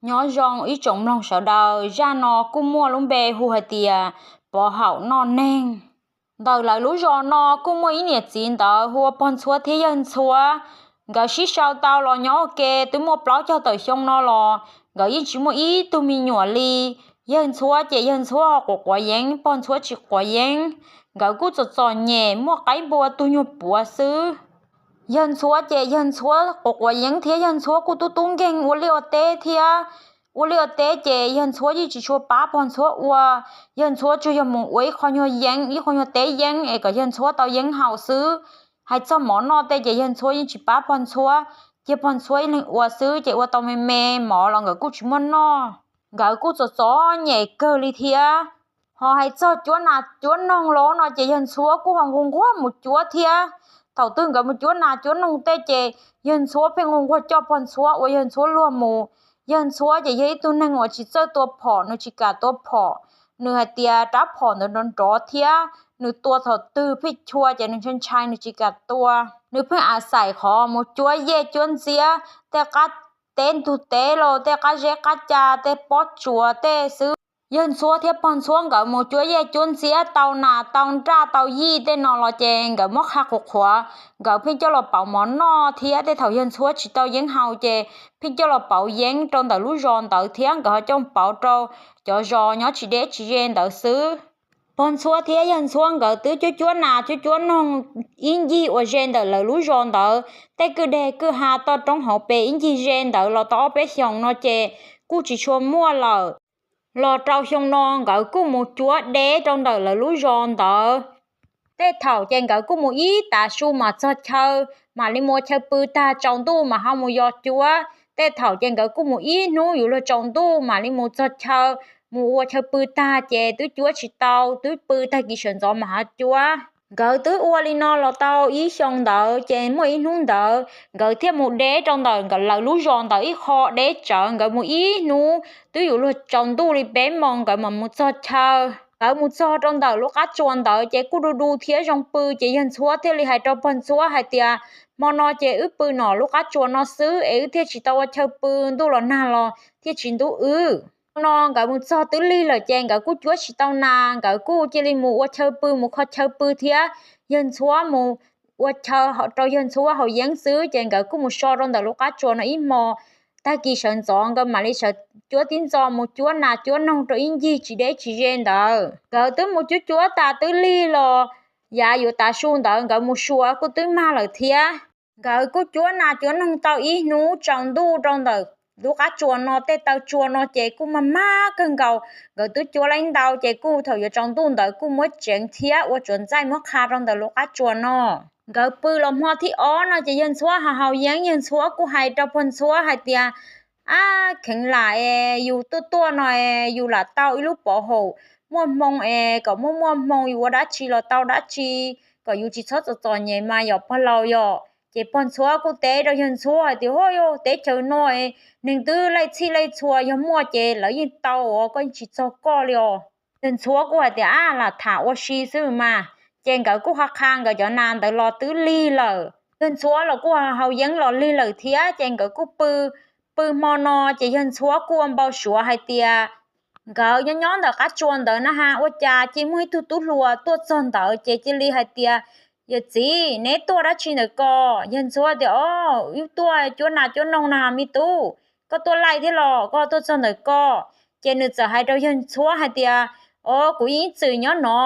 Nyob zoo ib tsoom mloog sawv daws, zaj no kuj muaj lub npe hu hais tias Pov Haum Noj Neeg. Ntawm lawv lub zos no kuj muaj ib niam txiv ntawd hu ua Pog Ntxhuab thiab Yawg Ntxhuab. Nkawd sib sau tau los nyob ua ke twb muaj plaub caug tawm xyoo no los nkawd yeej tsis muaj ib tug me nyuam li. Yawg Ntxhuab ces Yawg Ntxhuab ho quav quav yeeb, Pog Ntxhuab tsis quav yeeb. Nkawd kuj txom txom nyem muaj qaib npua tug nyuag puav xwb. Yawg Ntxhuab ces Yawg Ntxhuab quav quav yeeb thiab Yawg Ntxhuab kuj tub tub nkeeg ua liaj ua teb thiab. Ua liaj ua teb ces Yawg Ntxhuab yeej tsis tshua pab Pog Ntxhuab ua. Yawg Ntxhuab tsuas yog mus ua ib qho nyuag yeeb, ib qho nyuag teb yeeb es kom Yawg Ntxhuab tau yeeb haus xwb. Hais txog mov noj tej ces Yawg Ntxhuab yeej tsis pab Pog Ntxhuab, cia Pog Ntxhuab ib leeg ua xwb ces ua tau me me mov los nkawd kuj tsis muaj noj. Nkawd kuj txom txom nyem kawg li thiab. Ho hais txog cuab nas cuab noog los no ces Yawg Ntxhuab kuj ho nquag nquag mus cuab thiab. Thaum twg nkawd mus cuab nas cuab noog tej ces Yawg Ntxhuab pheej nquag nquag coj Pog Ntxhuab ua Yawg Ntxhuab luag mus. Yawg Ntxhuab ces yog ib tug neeg uas tsis txawj tua phom, nws tsis kam tua phom. Nws hais tias rab phom ntawd nrov nrov thiab nws tua thaum twg pheej chua ces nws ntshai ntshai nws tsis kam tua. Nws pheej a xais qhov mus cuab yej cuab ntxiab tej qab teb ntug teb los tej qab zeb qab ca tej pob tsuas tej xwb. Yawg Ntxhuab thiab Pog Ntxhuab nkawd mus cuab yej cuab ntxiab tau nas tau nraj tau yij tej no los ces nkawd muab qha qhuav qhuav, nkawd pheej coj los pauv mov noj thiab tej thaum Yawg Ntxhuab tsis tau yeeb haus ces pheej coj los pauv yeeb rau ntawm lub zos ntawd thiab nkawd ho coj pauv rau cov zos nyob tsis deb tsis ze ntawd xwb. Pog Ntxhuab thiab Yawg Ntxhuab nkawd twb cuab cuab nas cuab cuab noog ib ncig ua ze ntawm lawv lub zos ntawd. Tej kwj deg kwj ha toj roob hauv pes ib ncig ze ntawd los tau ob peb xyoos no ces kuj tsis tshua muaj lawm. Los rau xyoo no nkawd kuj mus cuab deb rau ntawm lawv lub zos ntawd. Tej thaum ces nkawd kuj mus ib tav su mas txog chaw, mam li mus ua chaw pw tag tsaus ntuj mas ho mus yos cuab. Tej thaum ces nkawd kuj mus ib hnub yuav luag tsaus ntuj mam li mus txog chaw, mus ua chaw pw tag ces twb cuab tsis tau, twb pw tag kis sawv ntxov mas ho cuab. Nkawd twb ua li no los tau ib xyoo ntawd ces muaj ib hnub ntawd nkawd thiaj mus deb rau ntawm nkawd lawv lub zos ntawd ib qho deb tsawv, nkawd mus ib hnub twb yuav luag tsaus ntuj li peb moos nkawd mam mus txog chaw. Nkawd mus txog rau ntawm lub qab tsuas ntawd ces kuj du du thiab zoo pw ces Yawg Ntxhuab thiaj li hais rau Pog Ntxhuab hais tias, hmo no ces wb pw nom lub qab tsuas no xwb es wb thiaj tsis tau ua chaw pw, ntuj los nag los thiaj tsis ntub wb. Hmo no nkawd mus txog twb lig lawm ces nkawd kuj cuab tsis tau nas, nkawd kuj cia li mus ua chaw pw, mus kho chaw pw thiab. Yawg Ntxhuab mus ua chaw rau Yawg Ntxhuab haus yeeb xwb ces nkawd kuj mus so rau ntawm lub qab tsuas no ib hmo. Tag kis sawv ntxov nkawd mam li sawv cuab tib ntxo mus cuab nas cuab noog rau ib ncig tsis deb tsis ze ntawd. Nkawd twb mus cuab cuab tas twb lig los yav yuav tav su ntawd nkawd mus suav kuj twb mag lawm thiab. Nkawd kuj cuab nas cuab noog tau ib hnub tsaus ntuj rau ntawm lub qab tsuas no, tej taw tsua no ces kuj mag mag kawg nkaus. Nkawd twb cuab laib ntau ces kuj thaum yuav tsaus ntuj ntawd kuj muab tseev thiab ua tsuav ntxaij muab qha rau ntawm lub qab tsuas no. Nkawd pw los hmo thib ob no ces Yawg Ntxhuab ho haus yeeb, Yawg Ntxhuab kuj hais rau Pog Ntxhuab hais tias, ab, kheev lam es yus tuaj tuaj no es yus lam tau ib lub pov haum muaj hmoo es kom muaj muaj hmoo yus ua dab tsi los tau dab tsi, kom yus tsis txhob txom txom nyem mas yom Pog laus yom. Ces Pog Ntxhuab kuj teb rau Yawg Ntxhuab hais tias, hos yog teb chaws no es neeg twb laij txhij laij txhua, yog muaj ces lawv yeej tau os, koj yeej tsis txog koj li os. Yawg Ntxhuab kuj hais tias, ab, lam tham ua si xwb mas. Ces nkawd kuj ho qha nkawd cov nas ntawd los twb lig lawm. Yawg Ntxhuab los kuj ho haus yeeb los lig lawm thiab ces nkawd kuj pw. Pw hmo no ces Yawg Ntxhuab kuj ua npau suav hais tias nkawd nyob nyob ntawm qab tsuas ntawd na has ua cas cia muaj ib tug tub hluas tuaj txog ntawd ces cia li hais tias, yawm txiv, neb tuaj dab tsi ntawm ko? Yawg Ntxhuab tias, o, wb tuaj cuab nas cuab noog na has me tub, koj tuaj laij thiab los koj tuaj txog ntawm ko? Ces nws txawm hais rau Yawg Ntxhuab hais tias, o, kuv yeej ib txwm nyob no.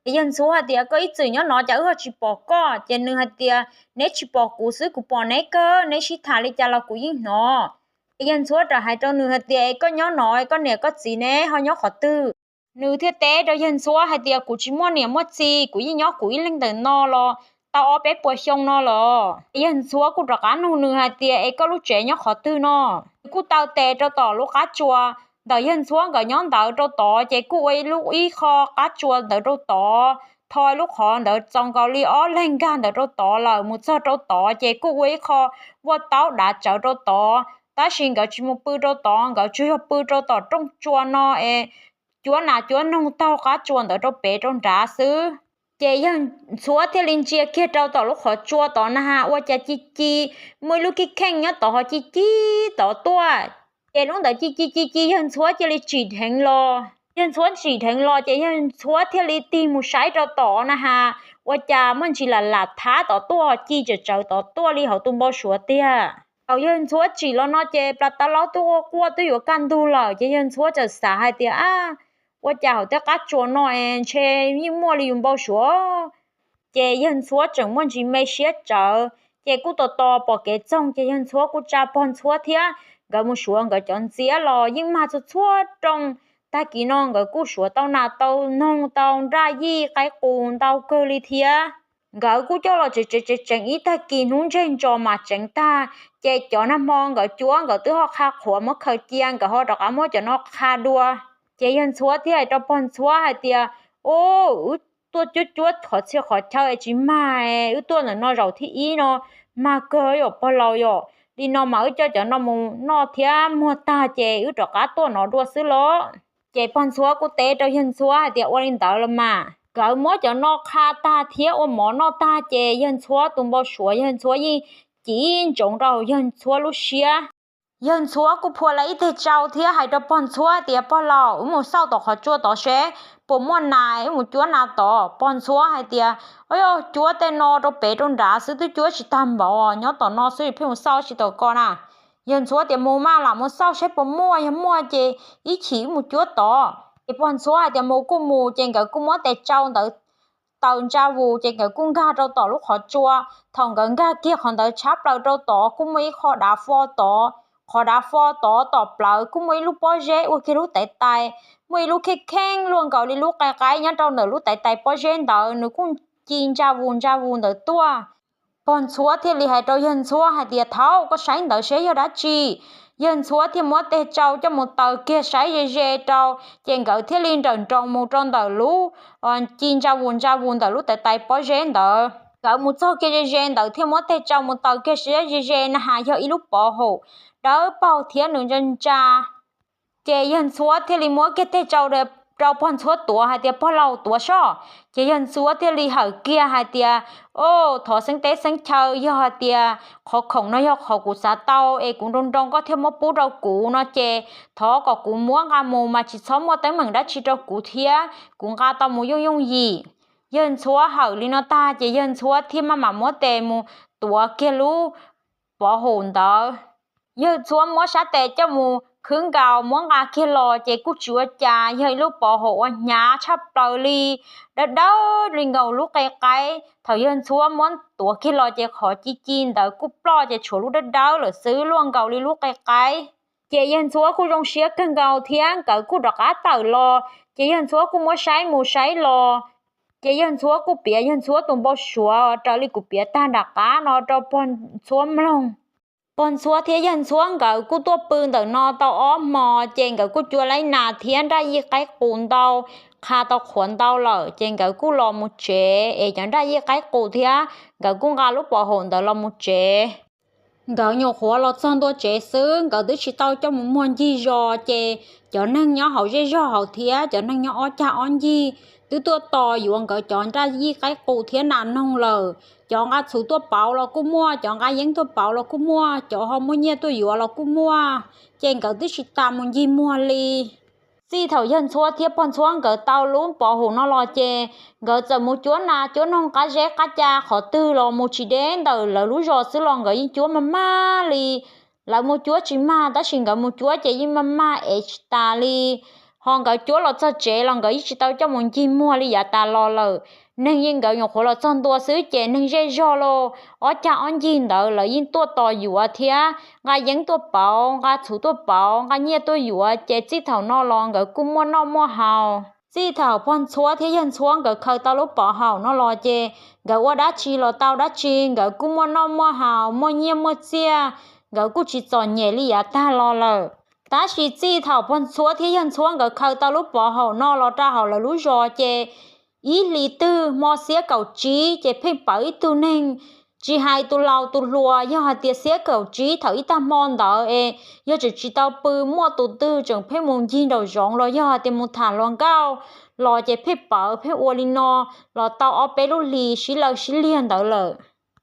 Ces Yawg Ntxhuab hais tias, koj ib txwm nyob no cas wb ho tsis pom koj? Ces nws hais tias, neb tsis pom kuv xwb kuv pom neb kawg, neb sib tham li cas los kuv yeej hnov. Ces Yawg Ntxhuab rov hais rau nws hais tias, es koj nyob no, koj niam koj txiv neb ho nyob qhov twg? Nws thiaj teb rau Yawg Ntxhuab hais tias, kuv tsis muaj niam muaj txiv, kuv yeej nyob kuv ib leeg ntawm no los tau ob peb puas xyoo no los. Yawg Ntxhuab kuj rov qab nug nws hais tias, es koj lub tsev nyob qhov twg no? Nws kuj taw tes rau tom lub qab tsuas ntawm Yawg Ntxhuab nkawd nyob ntawd rau tod ces kuj ua ib lub ib qho qab tsuas ntawd rau tod, tho ib lub qhov ntawd txaus nkaus li ob leeg nkag ntawd rau tod lawm, mus txog rau tod ces kuj ua ib qho vuaj taub dav tsawv rau tod. Tab sis nkawd tsis mus pw rau tod, nkawd tsuas yog pw rau tom rooj tsua no es cuab nas cuab noog taug qab tsuas ntawd rau pem rau nrad xwb. Ces Yawg Ntxhuab thiaj li ntsia kiag rau tom lub qhov tsua tod na has ua cas ci ci, muaj ib lub kheej kheej nyob tod ho ci ci tod tuaj. Ces lub ntawd ci ci ci ci yawg ntxhuab cia li tsim dheev los. Yawg ntxhuab tsim dheev los ces yawg ntxhuab thiaj li tig mus saib rau tom na has, ua cas muaj ntsis lam lam thav tom tuaj, ci tsawm tsawv tom tuaj li hauv tus npau suav tiag. Thaum yawg ntxhuab tsim los no ces plas tav laub twb quaj quaj twb yuav kaj ntug lawm ces yawg ntxhuab txawm xav hais tias, ab, ua cas hauv tej qab tsuas no es ntshe yeej muaj li yus npau suav. Ces yawg ntxhuab tseem muaj ntsis me siab tsawv, ces kuj tos tos pom kev txoog ces yawg ntxhuab kuj tsa pog ntxhuab thiab nkawd mus suav nkawd cov ntxiab los yeej mag txhua txhua rooj. Tag kis no nkawd kuj suav tau nas tau noog tau nraj yij qaib qus ntau kawg li thiab. Nkawd kuj coj los tsev tsev tsev tsev ib tag kis hnub ntseg ntsos mas tseev tag, ces cov nag hmo nkawd cuab nkawd twb ho qha qhuav muab khaws cia, nkawd ho rov qab muab cov no qha dua. Ces yawg ntxhuab thiaj hais rau pog ntxhuab hais tias, u, wb tuaj cuab cuab qhov txhia qhov chaw es tsis mag, wb tuaj ntawm no zaum thib ib no mag kawg yom pog laus yom, li no mas wb coj cov no mus noj thiab muag tag ces wb rov qab tuaj no dua xwb los. Ces pog ntxhuab kuj teb rau yawg ntxhuab hais tias ua li ntawd los mas. Nkawd muab cov no qha tag thiab ua mov noj tag ces yawg ntxhuab tus npau suav yawg ntxhuab yeej ci ntsoov rau yawg ntxhuab lub siab. Yawg ntxhuab kuj phua lawv ib teg tsau thiab hais rau pog ntxhuab tias, pog laus, wb mus xauj tom qhov tsua tod seb puas muaj nas, wb mus cuab nas tod. Pog ntxhuab hais tias, o, yog cuab tej no rau pem rau nrad xwb twb cuab tsis tag npaum, nyob tom no xwb pheej mus xauj tsis tau ko na. Yawg ntxhuab tias, mus mas, lam mus xauj seb puas muaj, yog muaj ces ib chim wb mus cuab tod. Ces pog ntxhuab hais tias mus kuj mus, ces nkawd kuj muab tes tsau ntawd taws ntsa vus ces nkawd kuj nkag rau tom lub qhov tsua. Thaum nkawd nkag kiag qhov ntawd tshab plaws rau tod kuj muaj ib qho dav fo tod, qhov dav fo tod tom plawv kuj muaj ib lub pob zeb ua kiag lub tais tais, muaj ib lub kheej kheej luaj nkaus li lub qe qaib nyob rau ntawm lub tais tais pob zeb ntawd, nws kuj ci ntsa vus ntsa vus ntawd tuaj. Pog ntxhuab thiaj li hais rau yawg ntxhuab hais tias, thaum koj saib ntawd seb yog dab tsi. Yawg ntxhuab thiaj muab tes tsau coj mus taws kiag saib ze ze rau, ces nkawd thiaj li nrawm nroos mus rau ntawm lub ci ntsa vus ntsa vus ntawm lub tais tais pob zeb ntawd. Nkawd mus txog kiag ze ze ntawd thiaj muab tes tsau mus taws kiag saib ze ze na has yog ib lub pov haum dawb paug thiab nws ntsa ntsa. Ces yawg ntxhuab thiaj li muab kiag tes tsau rau pog ntxhuab tuav hais tias, pog laus, tuav soj. Ces yawg ntxhuab thiaj li hawm kiag hais tias, o, thov xeeb teb xeeb chaw, yog hais tias qhov khoom no yog qhov kuv xav tau es kuv nroo nroo koj thiaj muab pub rau kuv no ces thov kom kuv muab nqa mus mas tsis txhob muaj teeb meem dab tsi rau kuv thiab kuv nqa tau mus yooj yooj yim. Yawg ntxhuab hawm li no tag ces yawg ntxhuab thiaj maj mam muab tes mus tuav kiag lub pov haum ntawd. Yawg ntxhuab muab sab tes coj mus khwb nkaus muab nqa kiag los ces kuj tsis ua cas, yog ib lub pov haum uas hnyav tshaj plaws li, dawb dawb li nkaus lub qe qaib. Thaum yawg ntxhuab muab tuav kiag los ces qhov ci ci ntawd kuj ploj ces tshuav lub dawb dawb lawm xwb, luaj nkaus li lub qe qaib. Ces yawg ntxhuab kuj zoo siab kawg nkaus thiab nkawd kuj rov qab tawm los, ces yawg ntxhuab kuj muab saib mus saib los. Ces yawg ntxhuab kuj piav yawg ntxhuab tus npau suav raws li kuv piav tag nram qab no rau pog ntxhuab mloog. Pog ntxhuab thiab yawg ntxhuab nkawd kuj tuaj pw ntawm no tau ob hmo, ces nkawd kuj cuab laib nas thiab nraj yij qaib qus ntau, qha tau qhuav ntau lawm, ces nkawd kuj los mus tsev es cov nraj yij qaib qus thiab nkawd kuj nqa lub pov haum ntawd los mus tsev. Nkawd nyuam qhuav los txog ntua tsev xwb, nkawd twb tsis tau coj mus muag ncig zos, ces cov neeg nyob hauv zej zog hauv thiab cov neeg nyob ob cag ob ncig twb tuaj tos yuav nkawd cov nraj yij qaib qus thiab nas noog lawm. Cov nqa txhuv tuaj pauv los kuj muaj, cov nqa yeeb tuaj pauv los kuj muaj, cov ho muaj nyiaj tuaj yuav los kuj muaj, ces nkawd twb tsis tas mus ncig muag li. Txij thaum yawg ntxhuab thiab pog ntxhuab nkawd tau lub pov haum no los ces nkawd txawm mus cuab nas cuab noog qab zeb qab ca qhov twg los mus tsis deb ntawm lawv lub zos xwb los nkawd yeej cuab mag mag li. Lawv mus cuab tsis mag tab sis nkawd mus cuab ces yeej mag mag es tsis tas li. Ho nkawd cuab los txog tsev los nkawd yeej tsis tau coj mus ncig muag li yav tas los lawm. Neeg yeej nkawd nyuam qhuav los txog ntua xwb ces neeg zej zog los ob cag ob ncig ntawd lawv yeej tuaj tos yuav thiab nqa yeeb tuaj pauv, nqa txhuv tuaj pauv, nqa nyiaj tuaj yuav, ces txij thaum no los nkawd kuj muaj noj muaj haus. Txij thaum pog ntxhuab thiab yawg ntxhuab nkawd khaws tau lub pov haum no los ces nkawd ua dab tsi los tau dab tsi, nkawd kuj muaj noj muaj haus, muaj nyiaj muaj txiaj, nkawd kuj tsis txom nyem li yav tag los lawm. Tab sis txij thaum pog ntxhuab thiab yawg ntxhuab nkawd khaws tau lub pov haum no los rau hauv lawv lub zos ces ib hlis twg hmo xiab kaum tsib ces pheej pawv ib tug neeg, tsis hais tus laus tus hluas, yog hais tias xiab kaum tsib thaum ib tag hmo ntawd es yog tseem tsis tau pw, muaj tus twg tseem pheej mus ncig nraum zoov los yog hais tias mus tham hluas nkauj los ces pheej pawv pheej ua li no los tau ob peb lub hlis sib law sib liag ntawd lawm.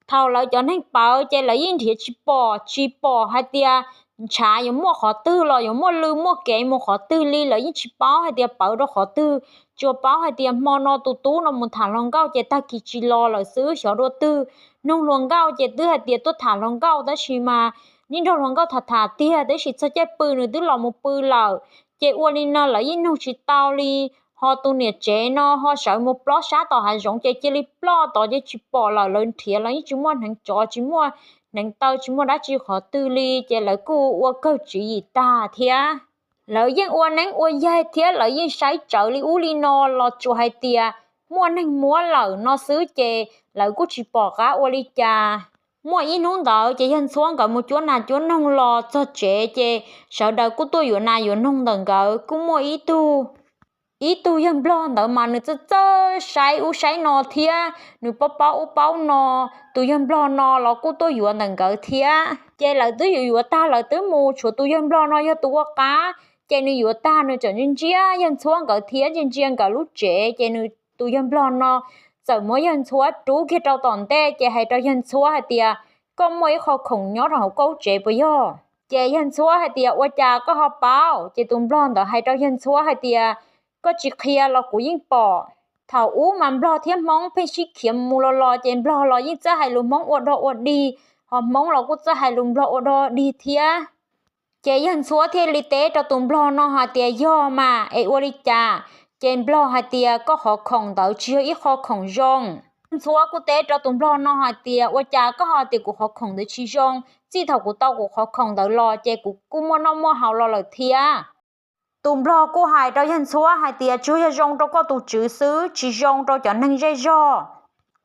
Thaum lawv cov neeg pawv ces lawv yeej nrhiav tsis pom, tsis pom hais tias ntshav yuav muaj qhov twg los yuav muaj lw muaj kev mus qhov twg li, lawv yeej tsis paub hais tias pawv rau qhov twg. Tsuas paub hais tias hmo no tus tub no mus tham hluas nkauj ces tag kis tsis los lawm xwb, xyov dua twg. Nug hluas nkauj ces twb hais tias tuaj tham hluas nkauj, tab sis mas yeej nrog hluas nkauj tham tham tiag, tab sis txog caij pw nws twb los mus pw lawm. Ces ua li no lawv yeej nug tsis tau li. Ho tus niam tsev no ho sawv mus plob sab tom hav zoov ces cia li ploj tod ces tsis pom lawm, lawv nrhiav los yeej tsis muaj hneev tsov, tsis muaj hneev taw, tsis muaj dab tsi qhov twg li, ces lawv kuj ua kawg tswv yim tag thiab. Lawv yeej ua neeb ua yaig thiab lawv yeej saib tsawv li ub li no los tsuas hais tias muaj neeg muab lawm no xwb ces lawv kuj tsis pom qab ua li cas. Muaj ib hnub ntawd ces Yawg Ntxhuab nkawd mus cuab nas cuab noog los txog tsev ces sawv daws kuj tuaj yuav nas yuav noog ntawm nkawd. Kuj muaj ib tug ib tug yawg nplog ntawd mas nws txawj txawj saib ub saib no thiab nws paub paub ub paub no. Tus yawg nplog no los kuj tuaj yuav ntawm nkawd thiab. Ces lawv twb yuav yuav tag lawv twb mus, tshuav tus yawg nplog no yog tus ua qab. Ces nws yuav tag nws txawm ntsia ntsia Yawg Ntxhuab nkawd thiab ntsia ntsia nkawd lub tsev, ces nws tus yawg nplog no txawm muab Yawg Ntxhuab rub kiag rau tom ntej ces hais rau Yawg Ntxhuab hais tias, koj muaj ib qho khoom nyob rau hauv koj lub tsev puas yog? Ces Yawg Ntxhuab hais tias, ua cas koj ho paub? Ces tus nplog ntawd hais rau Yawg Ntxhuab hais tias, koj tsis qhia los kuv yeej pom. Thaum ub mas nplog thiab hmoob pheej sib khiav mus los los ces nplog los yeej txawj hais lus hmoob ua dog ua dig, ho hmoob los kuj txawj hais lus nplog ua dog dig thiab. Ces Yawg Ntxhuab thiaj li teb rau tus nplog no hais tias, yog mas es ua li cas? Ces nplog hais tias, koj qhov khoom ntawd tsis yog ib qho khoom zoo. Yawg Ntxhuab kuj teb rau tus nplog no hais tias, ua cas koj ho tias kuv qhov khoom ntawd tsis zoo? Txij thaum kuv tau kuv qhov khoom ntawd los ces kuv kuj muaj noj muaj haus los lawm thiab. Tus nplog kuj hais rau Yawg Ntxhuab hais tias, tsuas yog zoo rau koj tus tswv xwb, tsis zoo rau cov neeg zej zog.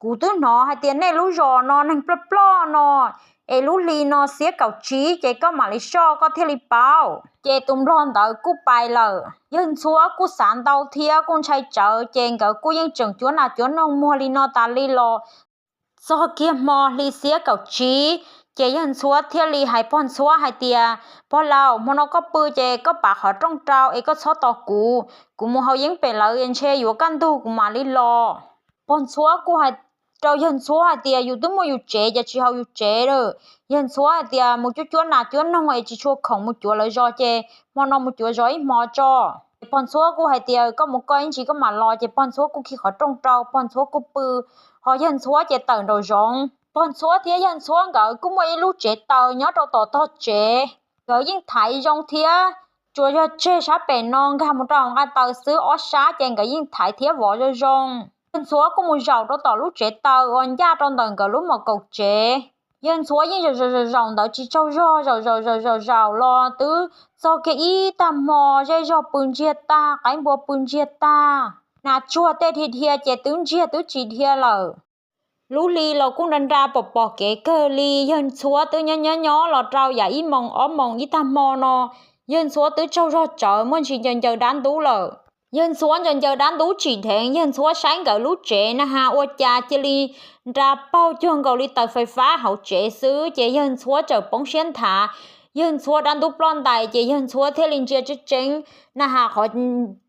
Kuv twb hnov hais tias nej lub zos no neeg ploj ploj no, es lub hli no xiab kaum tsib ces koj mam li soj koj thiaj li paub. Ces tus nplog ntawd kuj pais lawm. Yawg Ntxhuab kuj xav ntau thiab kuj ntshai tsawv, ces nkawd kuj yeej tseem cuab nas cuab noog muag li no tas li los txog kiag hmo hli xiab kaum tsib, ces Yawg Ntxhuab thiaj li hais pog Ntxhuab hais tias, pog laus, hmo no koj pw ces koj pav qhov rooj rau es koj txhob tos kuv, kuv mus haus yeeb pem lawv ntshe yuav kaj ntug kuv mam li los. Pog Ntxhuab kuj hais rau Yawg Ntxhuab hais tias, yus twb muaj yus tsev ces tsis haus yus tsev lawm. Yawg Ntxhuab hais tias, mus cuab cuab nas cuab noog es tsis tshua khoom mus cuav lawv zos ces hmo no mus cuav zov ib hmo tso. Ces pog Ntxhuab kuj hais tias, koj mus koj ib ntsis koj mam los, ces pog Ntxhuab kuj khi qhov rooj rau, pog Ntxhuab kuj pw, ho Yawg Ntxhuab ces tawm nraum zoov. Pog Ntxhuab thiab Yawg Ntxhuab nkawd kuj muaj ib lub tsev taws nyob rau tom tog tsev, nkawd yeej thaiv zoo thiab, tsuas yog tseg sab pem no nkag mus rau hauv nqaj taws xwb, ob sab ces nkawd yeej thaiv thiab vov zoo zoo. Yawg Ntxhuab kuj mus zaum rau tom lub tsev taws uas ncaj rau ntawm nkawd lub mom kaum tsev. Yawg Ntxhuab yeej zaum zaum zaum zaum ntawd tsis tsaug zog, zaum zaum zaum zaum zaum los twb txog kiag ib tag hmo, zej zog pw ntsiag tag, qaib npua pw ntsiag tag, nas tsuag tej dhia dhia ces twb ntsiag twb tsis dhia lawm. Lub hli los kuj nra nra pom pom kev kawg li. Yawg Ntxhuab twb nyob nyob nyob los rau yav ib moos ob moos ib tag hmo no, Yawg Ntxhuab twb tsaug zog tsawv muaj ntsis ncaws ncaws dab ntub lawm. Yawg Ntxhuab ncaws ncaws dab ntub tsim dheev, Yawg Ntxhuab saib nkawd lub tsev na has ua cas cia li nra paug cuag nkaus li taws fais fab hauv tsev xwb, ces Yawg Ntxhuab txawm poob siab nthav. Yawg Ntxhuab dab ntub ploj ntais, ces Yawg Ntxhuab thiaj li ntsia tseeb tseeb na has qhov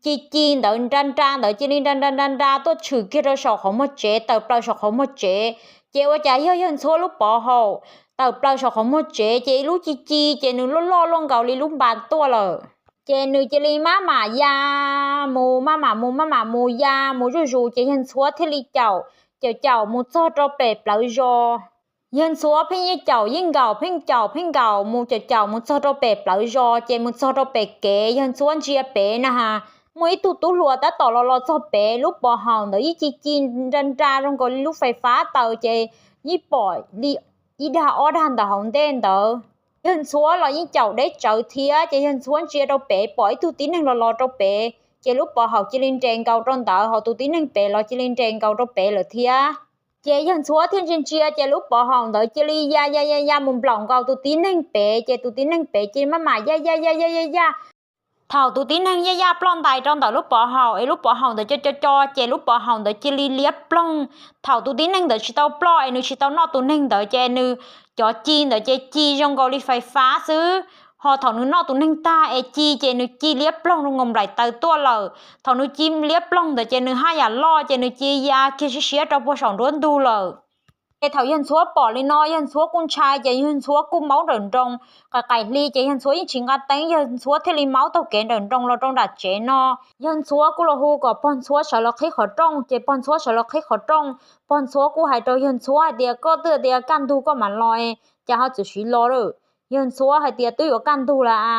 ci ci ntawd nra nra ntawd cia li nra nra nra nra tuaj tshwm kiag rau saum qhov muag tsev, tawm plaws saum qhov muag tsev. Ces ua cas yog Yawg Ntxhuab lub pov haum tawm plaws saum qhov muag tsev, ces ib lub ci ci ces nws loj loj luaj nkaus li lub npas tuaj lawm. Ces nws cia li maj mam ya mus maj mam mus maj mam mus ya mus zuj zus, ces Yawg Ntxhuab thiaj li caum, caum caum mus txog rau pem plawv zos. Yawg Ntxhuab pheej yeej caum yeej nkaum, pheej caum pheej nkaum mus caum caum mus txog rau pem plawv zos, ces mus txog rau pem kev, Yawg Ntxhuab ntsia pem na has muaj ib tug tub hluas tab tom los los txog pem, lub pov haum ntawd ib ci ci nra nra zoo nkaus li lub fais fab taws, ces yeej pom li ib dag ob dag ntawm hauv ntej ntawd. Yawg Ntxhuab los yeej caum deb tsawv thiab, ces Yawg Ntxhuab ntsia rau pem pom ib tug tib neeg los los rau pem, ces lub pov haum cia li nres nkaus rau ntawd, ho tus tib neeg pem los cia li nres nkaus rau pem lawm thiab. Ces Yawg Ntxhuab thiaj ntsia ntsia, ces lub pov haum ntawd cia li ya ya ya ya mus nplaum nkaus tus tib neeg pem, ces tus tib neeg pem cia li maj mam ya ya ya ya ya ya. Thaum tus tib neeg ya ya ploj ntais rau ntawm lub pov haum es lub pov haum ntawd co co co, ces lub pov haum ntawd cia li liab ploog. Thaum tus tib neeg ntawd tsis tau ploj es nws tsis tau noj tus neeg ntawd, ces nws cov ci ntawd ces ci zoo nkaus li fais fab xwb. Ho thaum nws noj tus neeg tag es ci ces nws ci liab ploog zoo nkaus nplaim taws tuaj lawm. Thaum nws ci liab ploog ntawd ces nws haj yam loj, ces nws ci ya kiag siab siab rau puag saum nruab ntug lawm. Ces thaum yawg ntxhuav pom li no, yawg ntxhuav kuj ntshai, ces yawg ntxhuav kuj maub nrawm nroos, qaim qaim hli, ces yawg ntxhuav yeej tsis nqa teeb, yawg ntxhuav thiaj li maub taug kev nrawm nroos los rau nram tsev no. Yawg ntxhuav kuj los hu kom pog ntxhuav sawv los qhib qhov rooj, ces pog ntxhuav sawv los qhib qhov rooj. Pog ntxhuav kuj hais rau yawg ntxhuav hais tias, koj twb tias kaj ntug koj mam los, cas ho txwm siv los lawm? Yawg ntxhuav hais tias, twb yuav kaj ntug lawm a.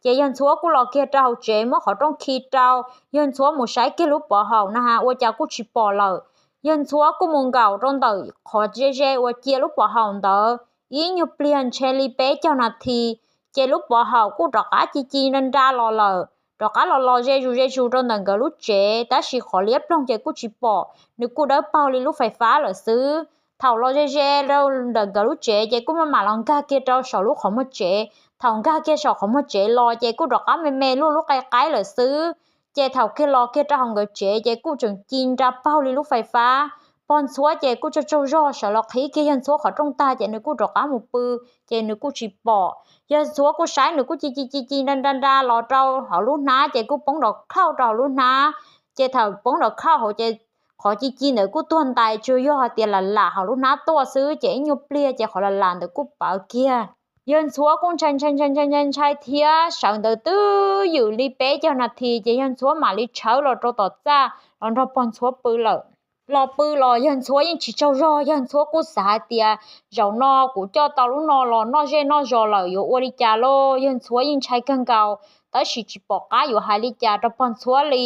Ces yawg ntxhuav kuj los kiag rau hauv tsev muab qhov rooj khi rau, yawg ntxhuav mus saib kiag lub pov haum na has ua cas kuj tsis pom lawm. Yawg ntxhuav kuj mus nkaum rau ntawm qhov ze ze uas cia lub pov haum ntawd ib nyuag pliag ntshe li peb caug nas this, ces lub pov haum kuj rov qab ci ci nra nra los lawm, rov qab los los ze zus ze zus rau ntawm nkawd lub tsev, tab sis qhov liab ploog ces kuj tsis pom, nws kuj dawb paug li lub fais fab lawm xwb. Thaum los ze ze rau ntawm nkawd lub tsev ces kuj maj mam los nkag kiag rau saum lub qhov muag tsev. Thaum nkag kiag saum qhov muag tsev los ces kuj rov qab me me luaj lub qe qaib lawm xwb. Ces thaum kiag los kiag rau hauv nkawd tsev ces kuj tseem ci nra paug li lub fais fab. Pog ntxhuav ces kuj tsaug tsaug zog sawv los qhib kiag yawg ntxhuav qhov rooj tag ces nws kuj rov qab mus pw, ces nws kuj tsis pom. Yawg ntxhuav kuj saib nws kuj ci ci ci ci nra nra nra los rau hauv lub hnab ces kuj poob nrov khauj rau hauv lub hnab. Ces thaum poob nrov khauj hauv ces qhov ci ci ntawd kuj tuag ntais, tsuas yog hais tias lam lam hauv lub hnab tuaj xwb, ces ib nyuag pliag ces qhov lam lam ntawd kuj pawv kiag. Yawg ntxhuav kuj ntshai ntshai ntshai ntshai ntshai ntshai thiab, sawv ntawd twb ywm li peb caug nas this ces yawg ntxhuav mam li tshawb los rau tom txaj los nrog pog ntxhuav pw lawm. Los pw los yawg ntxhuav yeej tsis tsaug zog, yawg ntxhuav kuj xav hais tias, zaum no kuv coj tau lub no los noj zej noj zos lawm yuav ua li cas lauj? Yawg ntxhuav yeej ntshai kawg nkaus, tab sis tsis pom qab yuav hais li cas rau pog ntxhuav li.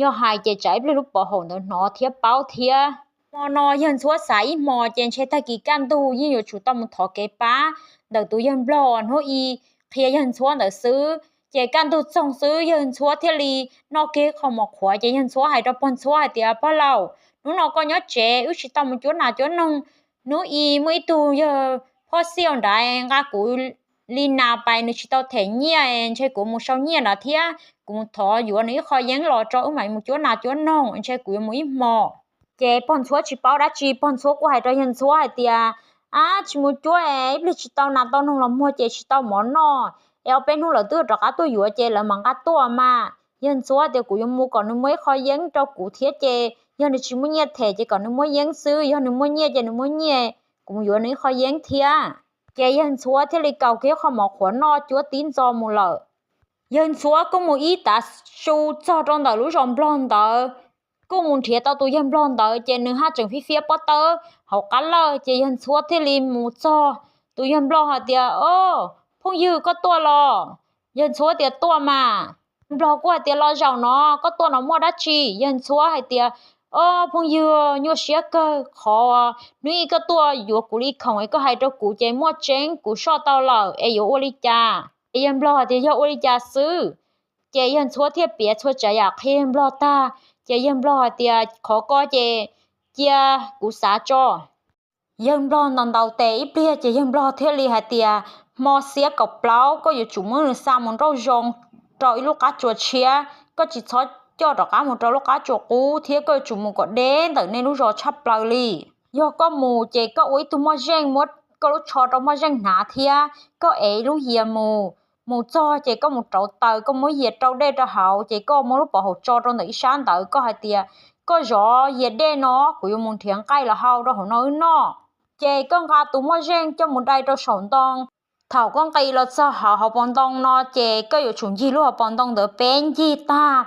Yog hais ces tsam ib pliag lub pov haum ntawd hnov thiab paub thiab. Hmo no yawg ntxhuav xav ib hmo ces ntshe tag kis kaj ntug yeej yuav tsum tau mus thov kev pab ntawm tus yawg nplog hnub i qhia yawg ntxhuav ntawd xwb. Ces kaj ntug txoog xwb yawg ntxhuav thiaj li noj kiag qho mov qhuav ces yawg ntxhuav hais rau pog ntxhuav hais tias, pog laus, hnub no koj nyob tsev wb tsis tau mus cuab nas cuab noog, hnub i muaj ib tug yawg phob xiaj nrad nqa kuv li nas pais, nws tsis tau them nyiaj, ntshe kuv mus sau nyiaj nrad thiab kuv mus thov yuav nws ib qho yeeb los rau wb mam mus cuab nas cuab noog, ntshe kuv yuav mus ib hmos. Ces pog ntxhuav tsis paub dab tsi, pog ntxhuav kuj hais rau yawg ntxhuav hais tias, ab, tsis mus cuab es ib pliag tsis tau nas tau noog los muag ces tsis tau mov noj, es ob peb hnub lawv twb rov qab tuaj yuav ces lawv mam nqa tuaj mas. Yawg ntxhuav tias, kuv yuav mus kom nws muaj ib qho yeeb rau kuv thiab, ces yog nws tsis muaj nyiaj them ces kom nws muaj yeeb xwb, yog nws muaj nyiaj ces nws muaj nyiaj, kuv mus yuav nws ib qho yeeb thiab. Ces yawg ntxhuav thiaj li kaus kiag qho mov qhuav noj cuab tib ntxo mus lawm. Yawg ntxhuav kuj mus ib tav su txog rau ntawm lub zos nplog ntawd, kuj mus nrhiav tau tus yawg nplog ntawd, ces nws haj tseem fiab fiab pob tawb hauv qab lawj, ces yawg ntxhuav thiaj li mus txog. Tus yawg nplog hais tias, o, phooj ywg, koj tuaj los? Yawg ntxhuav tias, tuaj mas. Nplog kuj hais tias, los zaum no koj tuaj no muaj dab tsi? Yawg ntxhuav hais tias, o, phooj ywg, nyuaj siab kawg qhov hnub i koj tuaj yuav kuv li khoom es koj hais rau kuv ces muaj tseeb, kuv soj tau lawm es yuav ua li cas? Ces yawg nplog hais tias, yog ua li cas xwb? Ces yawg ntxhuav thiaj piav txhua tsav yam qhia yawg nplog tag, ces yawg nplog hais tias, qhov ko ces cia kuv xav tso. Yawg nplog ntaus ntaus tes ib pliag ces yawg nplog thiaj li hais tias, hmo xiab kaum plaub koj yuav tsum muab nws xa mus nrauj zoo rau ib lub qab tsua tshiab, koj tsis txhob coj rov qab mus rau lub qab tsua qub thiab koj yuav tsum mus kom deb ntawm nej lub zos tshaj plaws li. Yog koj mus ces koj ua ib tug moj zeej muab koj lub tsho rau moj zeej hnav thiab koj ev lub yias mus. Mus txog ces koj mus rauv taws, koj muab yias rau dej rau hauv ces koj muab lub pov haum tso rau ntawm ib sab ntawd, koj hais tias, koj zov yias dej no, kuv yuav mus nrhiav nqaij los hau rau hauv no wb noj. Ces koj nqa tus moj zeej coj mus dai rau saum ntoo. Thaum koj nqis los txog hauv hauv paus ntoo no ces koj yuav tsum ncig lub hauv paus ntoo ntawd peb ncig tag,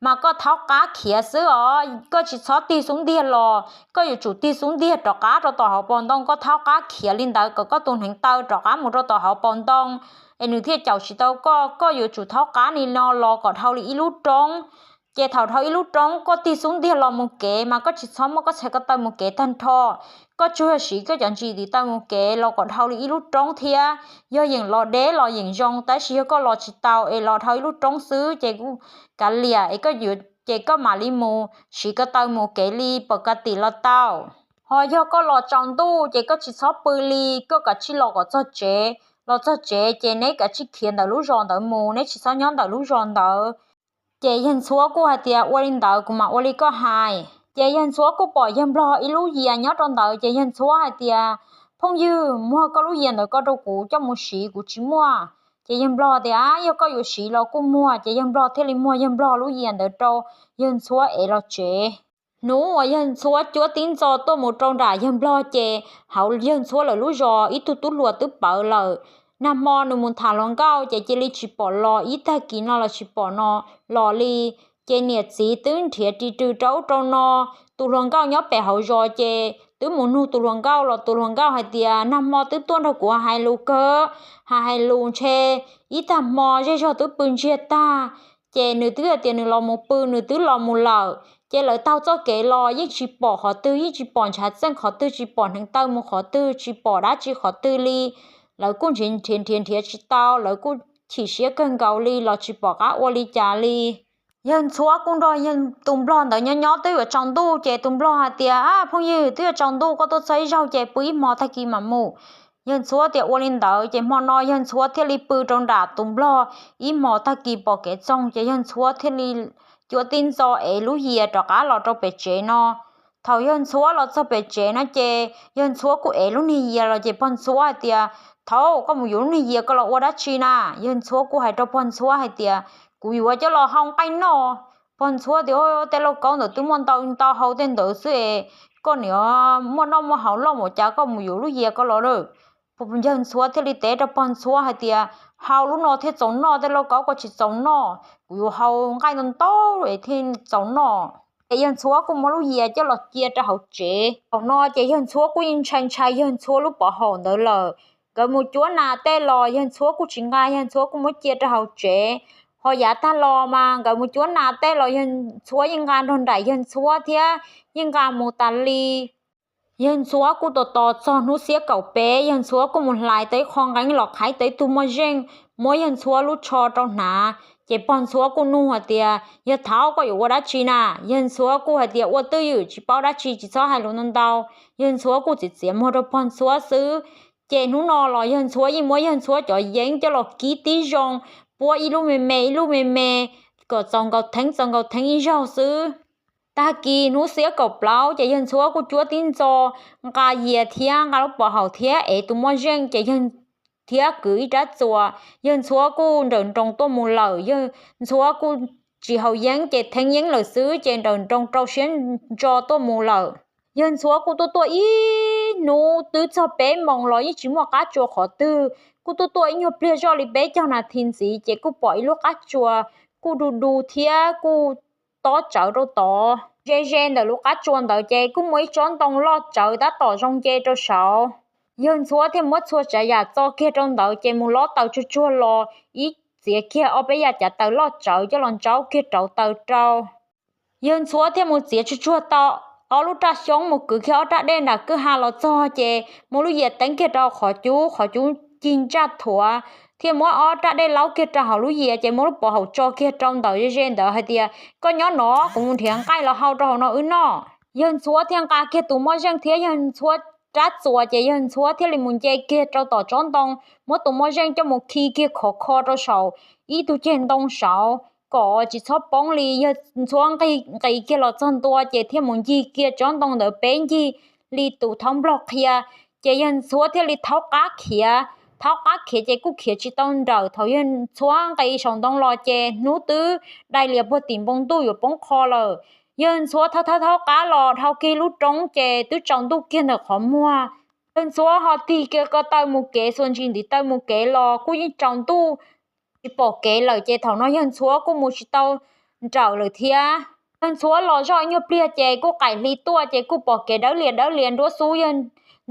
mas koj thaub qab khiav xwb os, koj tsis txhob tig xub ntiag los, koj yuav tsum tig xub ntiag rov qab rau tom hauv paus ntoo, koj thaub qab khiav li ntawd kom koj tus hneev taw rov qab mus rau tom hauv paus ntoo, es nws thiaj caum tsis tau koj. Koj yuav tsum thaub qab li no los kom dhau li ib lub roob. Ces thaum dhau ib lub roob koj tig xub ntiag los mus kev mas koj tsis txhob muab koj txhais ko taw mus kev tag nrho. Koj tsuas yog siv koj cov ntsis tiv taw mus kev los kom dhau li ib lub roob thiab. Yog yeem los deb los yeem zoo, tab sis yog koj los tsis tau es los dhau ib lub roob xwb ces kuj kav liam es koj yuav, ces koj mam li mus siv ko taw mus kev li pom ka tim los tau. Ho yog koj los tsaus ntuj ces koj tsis txhob pw li, koj kav tsij los kom txog tsev. Los txog tsev ces neb kav tsij khiav ntawm lub zos ntawd mus, neb tsis txhob nyob ntawm lub zos ntawd. Ces yawg ntxhuav kuj hais tias, ua li ntawd kuv mam ua li koj hais. Ces yawg ntxhuav kuj pom yawg nplog ib lub yias nyob rau ntawd, ces yawg ntxhuav hais tias, phooj ywg, muag koj lub yias ntawd ko rau kuv coj mus siv, kuv tsis muaj. Ces yawg nplog tias, yog koj yuav siv los kuj muag. Ces yawg nplog thiaj li muag yawg nplog lub yias ntawd rau yawg ntxhuav ev los tsev. Hnub uas yawg Ntxhuab cuab tib ntxo tuaj mus rau nram yawg Nplog ces hauv yawg Ntxhuab lawv lub zos ib tug tub hluas twb pawv lawm. Nag hmo nws mus tham hluas nkauj ces cia li tsis pom los, ib tag kis no los tsis pom no los li. Ces niam txiv twb nrhiav ris rws rau ub rau no. Tus hluas nkauj nyob pem hauv zos ces twb mus nug tus hluas nkauj los tus hluas nkauj hais tias nag hmo twb tuaj nrog kuv hais lus kawg, hais hais lus ntshe ib tag hmo zej zog twb pw ntsiag tag. Ces nws twb hais tias nws los mus pw, nws twb los mus lawm. Ces lawv taug txoj kev los yeej tsis pom qhov twg, yeej tsis pom ntshav txeej qhov twg, tsis pom hneev taw mus qhov twg, tsis pom dab tsi qhov twg li. Lawv kuj nrhiav nrhiav nrhiav tsis tau, lawv kuj chim siab kawg nkaus li los tsis pom qab ua li cas li. Yawg Ntxhuab kuj nrog tus Nplog ntawd nyob nyob twb yuav tsaus ntuj ces tus Nplog hais tias, Ab phooj ywg, twb yuav tsaus ntuj, koj tuaj txog ib zaug ces pw ib hmo tag kis mam mus. Yawg Ntxhuab tias ua li ntawd ces hmo no yawg Ntxhuab thiaj li pw rau nram tus Nplog ib hmo tag kis pom kev txoog ces yawg Ntxhuab thiaj li cuab tib ntxo ev lub yias rov qab los rau pem tsev no. Thaum yawg Ntxhuab los txog pem tsev no ces yawg Ntxhuab kuj ev lub niag yias los ces pog Ntxhuab hais tias, Thaum koj mus yuav lub niag yias koj los ua dab tsi na? Yawg Ntxhuab kuj hais rau pog Ntxhuab hais tias, Kuv yuav coj los hau nqaij noj. Pog Ntxhuab tias, Tej lauj kaub ntawd twb muaj ntau ntau hau tej ntawd xwb es koj niam muaj noj muaj haus loj mus cas koj mus yuav lub yias koj los lawm? Yawg Ntxhuab thiaj li teb rau pog Ntxhuab hais tias, Hau lub no thiaj txaus noj, tej lauj kaub koj tsis txaus noj, kuv yuav hau nqaij ntau ntau es thiaj txaus noj. Ces yawg Ntxhuab kuj muab lub yias coj los cia rau hauv tsev. Thaum no ces yawg Ntxhuab kuj yeej ntshai ntshai yawg Ntxhuab lub pov haum ntawd lawm. Nkawd mus cuab nas tej los yawg Ntxhuab kuj tsis nqa, yawg Ntxhuab kuj muab cia rau hauv tsev. Ho yav tag los mas nkawd mus cuab nas tej los yawg Ntxhuab yeej nqa nrog nraim yawg Ntxhuab thiab yeej nqa mus tas li. Yawg Ntxhuab kuj tos tos txog hnub xiab kaum peb, yawg Ntxhuab kuj mus hlais tau ib qho nqeeb los qhaib tau ib tug moj zeej, muab yawg Ntxhuab lub tsho rau hnav. Ces pog Ntxhuab kuj nug hais tias, Yawg thaub, koj yuav ua dab tsi na? Yawg Ntxhuab kuj hais tias, Ua twj ywm, tsis paub dab tsi, tsis txhob hais lus ntau ntau. Yawg Ntxhuab kuj txiav txiav muag rau pog Ntxhuab xwb. Ces hnub no los yawg Ntxhuab yeej muab yawg Ntxhuab cov yeeb coj los kib tib zoo, puab ib lub me me ib lub me me, kom txaus nkaus theeb txaus nkaus theeb ib zaug xwb. Tag kis hnub xiab kaum plaub ces yawg Ntxhuab kuj cuab tib ntxo, nqa yias thiab nqa lub pov haum thiab ev tus moj zeej ces yawg thiab kwv ib rab txuas, yawg Ntxhuab kuj nrawm nroos tuaj mus lawm. Yawg Ntxhuab kuj tsis haus yeeb ces theeb yeeb lawm xwb ces nrawm nroos rau siab ntso tuaj mus lawm. Yawg Ntxhuab kuj tuaj tuaj ib hnub twb txog peb moos los yeej tsis muaj qab tsua qhov twg, kuj tuaj tuaj ib nyuag pliag zoj li peb caug nas this ntxiv ces kuj pom ib lub qab tsua kuj du du thiab kuj tob tsawv rau tod. Ze ze ntawm lub qab tsua ntawd ces kuj muaj ib tsob ntoo loj tsawv tab tom zoo nce rau saud. Yawg Ntxhuab thiaj muab txhua tsav yam txo kiag rau ntawd ces mus lob taws tsuag tsuag los ib txiav kiag ob peb yam cav taws loj tsawv coj los ntsaub kiag rauv taws rau. Yawg Ntxhuab thiaj mus txiav tsuag tsuag tau ob lub raj xyoob mus kwv kiag ob raj dej nram kwj ha los txog ces muab lub yias teeb kiag rau qhov cub, qhov cub cig ntsaj thuav, thiaj muab ob raj dej laub kiag rau hauv lub yias ces muab lub pov haum tso kiag rau ntawd ze ze ntawd hais tias, Koj nyob no, kuv mus nrhiav nqaij los hau rau hauv no wb noj. Yawg Ntxhuab thiaj nqa kiag tus moj zeej thiab yawg Ntxhuab rab txuas ces yawg Ntxhuab thiaj li mus nce kiag rau tom tsob ntoo, muab tus moj zeej coj mus khi kiag khov kho rau saum ib tug ceg ntoo saud kom tsis txhob poob li. Yawg Ntxhuab nqis kiag los txog ntua ces thiaj mus ncig kiag tsob ntoo ntawd peb ncig li tus thaub nplog qhia, ces yawg Ntxhuab thiaj li thaub qab khiav. Thaub qab khiav ces kuj khiav tsis tau nrawm, thaum yawg Ntxhuab nqis saum ntoo los ces hnub twb dai lias puag tim npoo ntuj yuav poob qho lawm. Yawg Ntxhuab thaub thaub thaub qab los dhau kiag lub roob ces twb tsaus ntuj kiag ntawm qhov muag. Yawg Ntxhuab ho tig kiag ko taw mus kev, xuas ntsis ntiv taw mus kev los kuj yeej tsaus ntuj tsis pom kev lawm ces thaum no yawg Ntxhuab kuj mus tsis tau nrawm lawm thiab. Yawg Ntxhuab los zoj ib nyuag pliag ces kuj qaim hli tuaj ces kuj pom kev dawb lias dawb lias nruab xub. Yawg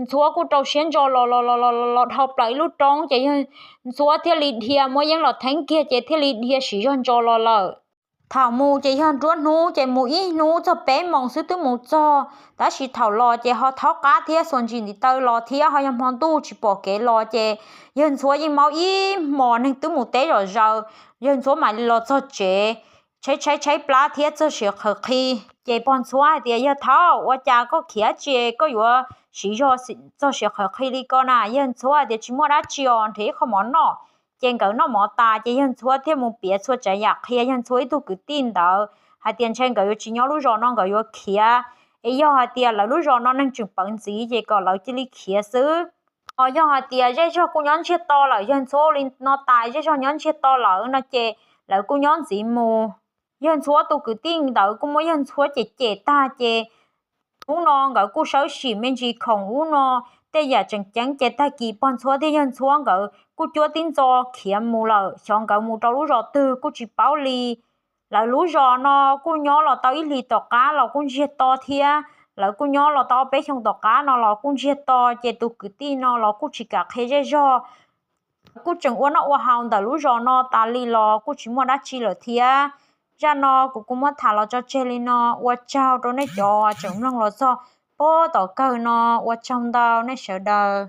Ntxhuab kuj rau siab ntso los los los los los dhau plaws ib lub roob ces yawg Ntxhuab thiaj li dhia, muab yeeb los theeb kiag ces thiaj li dhia siv zog ntso los lawm. Thaum mus ces yog nruab hnub ces mus ib hnub txog peb moos xwb twb mus txog, tab sis thaum los ces ho thaub qab thiab xuas ntsis ntiv taw los thiab ho yog hmo ntuj tsis pom kev los ces yawg Ntxhuab yeej maub ib hmos neeg twb mus teb zom zaws, yawg Ntxhuab mam li los txog tsev, tshaib tshaib tshaib plab thiab txog siav qhawv qhi. Ces pog Ntxhuab hais tias, Yawg thaub, ua cas koj khiav tsis koj yuav siv zog txog siav qhawv qhi li ko na? Yawg Ntxhuab hais tias, Tsis muaj dab tsi os, nrhiav ib qho mov noj. Ces nkawd noj mov tas ces yawg Ntxhuab thiaj mus piav txhua tsav yam qhia yawg Ntxhuab ib tug kwv tij ntawd hais tias ntshe nkawd yuav tsis nyob lub zos no, nkawd yuav khiav, es yog hais tias lawv lub zos no neeg tseem pawv ntxiv ces kom lawv cia li khiav xwb. Ho yog hais tias zej zog kuj nyob ntsiag to lawm, yawg Ntxhuab ua li no tas zej zog nyob ntsiag to lawm no ces lawv kuj nyob ntxiv mus. Yawg Ntxhuav tus kwv tij ntawd kuj muab Yawg Ntxhuav cem cem tag ces hnub no nkawd kuj sawv tsees me ntsis khoom ub no, tej yam tseem ceeb ces tag kis pog Ntxhuav thiab Yawg Ntxhuav nkawd kuj cuab tib ntxo khiav mus lawm, xyov nkawd mus rau lub zos twg kuj tsis paub li. Lawv lub zos no kuj nyob los tau ib hlis tom qab los kuj ntsiag to thiab, lawv kuj nyob los tau peb xyoos tom qab no los kuj ntsiag to, ces tus kwv tij no los kuj tsis kam qhia zej zog. Kuj tseem ua noj ua haus ntawm lub zos no tas li los kuj tsis muaj dab tsi lawm thiab. Zaj no kuv kuj muab tham los tso tseg li no, ua tsaug rau nej cov tseem mloog los txog pem tom kawg no, ua tsaug ntau nej sawv daws.